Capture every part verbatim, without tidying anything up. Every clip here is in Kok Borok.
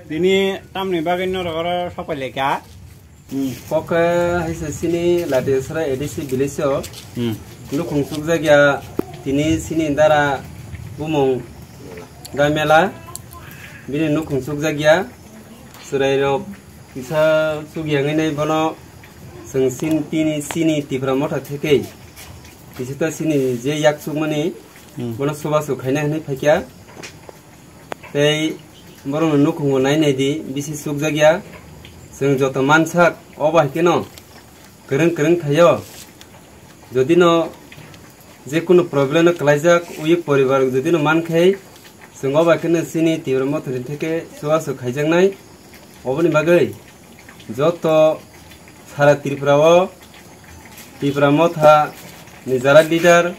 Tini tamni bagwi norok oro sopai laikha? Hmm, kok khe hai se chini Latiasra A D C village o. Hmm. Nukhung chukjakya tini chini dara bumung Damela. Bini nukhung chukjakya. Chwrairok kisa chukyangwi nai bono chwng sin-, tini chini Tipra Motha theke. Kisa ta chini je yak chukmani Hmm. bono chubachu khaina hinwi phaikya. Tei borokno nukhungo nai nai di, bisi chukjakya. Chwng joto mansak, o bai kheno kwrwng kwrwng thaio. Jodi no je kunu problem no kwlaijak, uyi poribar jodi no mankhe, chwng o bai kheno chini Tipra Mothani theke chubachu khaijaknai. Oboni bagwi joto sara Tripura o Tipra Motha ni jara leader,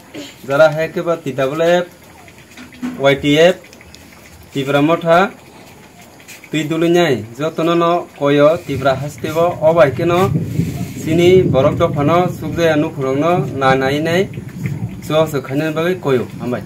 jara hai khe ba T W F, Y T F, Tipra Motha twi duluinai jotono no koyo Tipra haste o, o bai kheno chini borok dophano chukjaya nukhurokno na nai nai chubachu khainani bagwi koyo. Hambai.